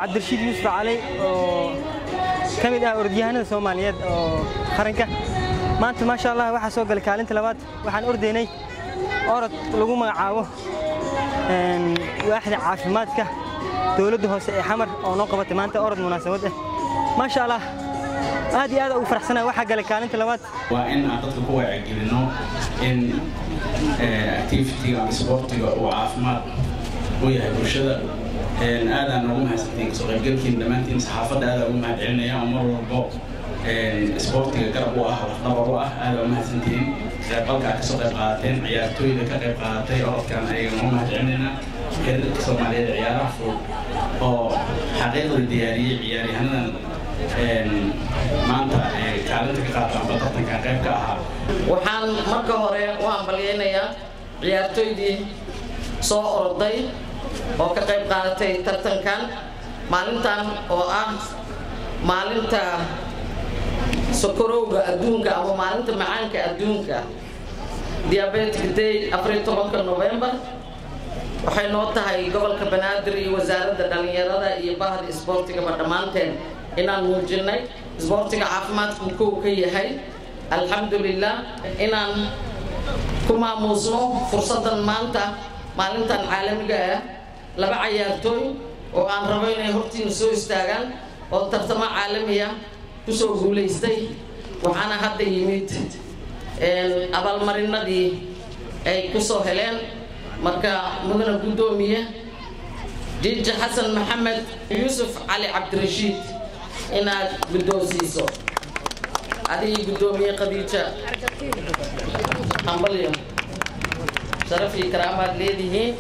Cabdirashiid Yuusuf Cali oo ka mid ah orodyahanada Soomaaliyeed oo qaranka. Maanta maasha Allah waxaa soo galay kaalinta labaad. Waxaan ordaynay orod lagu magacaabo waaxda caafimaadka dowladda hoose ee Xamar oo noo qabatay maanta orod munaasabad ah. Maasha Allah, aad iyo aad ugu faraxsanahay, waxaa galay kaalinta labaad. Waa in aan dadka ku wacyigelino in activity-ga ama isboortiga uu caafimaad u yahay bulshada. Aadaan ugu mahadsantiin kasoo qaybgalkiin dhammaantiin. Saxaafadda aadaan ugu mahad celinaya oo mar walbo isboortiga garab u ah, lafdhabar u ah. Aadaan ugu mahadsantihiin qaybgalka aad kasoo qayb qaadateen. Ciyaartooyda ka qayb qaadatay orodkan ayagana ugu mahad celinaynaa. Xiriirka Soomaaliyeed ee ciyaaraha fudud oo xaqiiqda diyaariyey ciyaaryahanadan maanta kaalinta ka qaata amba tartankan qayb ka ahaa. Waxaan marka hore u hambalyaynayaa ciyaartooydii soo oroday oo ka qayb qaadatay tartankan maalintan oo ah maalinta sokorowga adduunka ama maalinta macaanka adduunka, Diabetic Day, 14-ka November. Waxay noo tahay gobolka Banaadir iyo wasaaradda dhallinyarada iyo bahda isboortigaba dhammaanteen inaan muujinay isboortiga caafimaadku kow ka yahay. Alxamdulilah, inaan ku maamuusno fursaddan maanta, maalintan caalamiga ah, laba cayaartooy oo aan rabo inay hortiina soo istaagaan oo tartamo caalamiya kusoo guulaystay. Waxaana hadda yimid abaalmarinadii ay kusoo heleen. Marka mudana guddoomiye, Jiiji Xasan Maxamed, Yuusuf Cali Cabdirashiid, inaad guddoonsiiso adigii guddoomiye Khadiija. Hambalyo, sharaf iyo karaamaad leedihiin.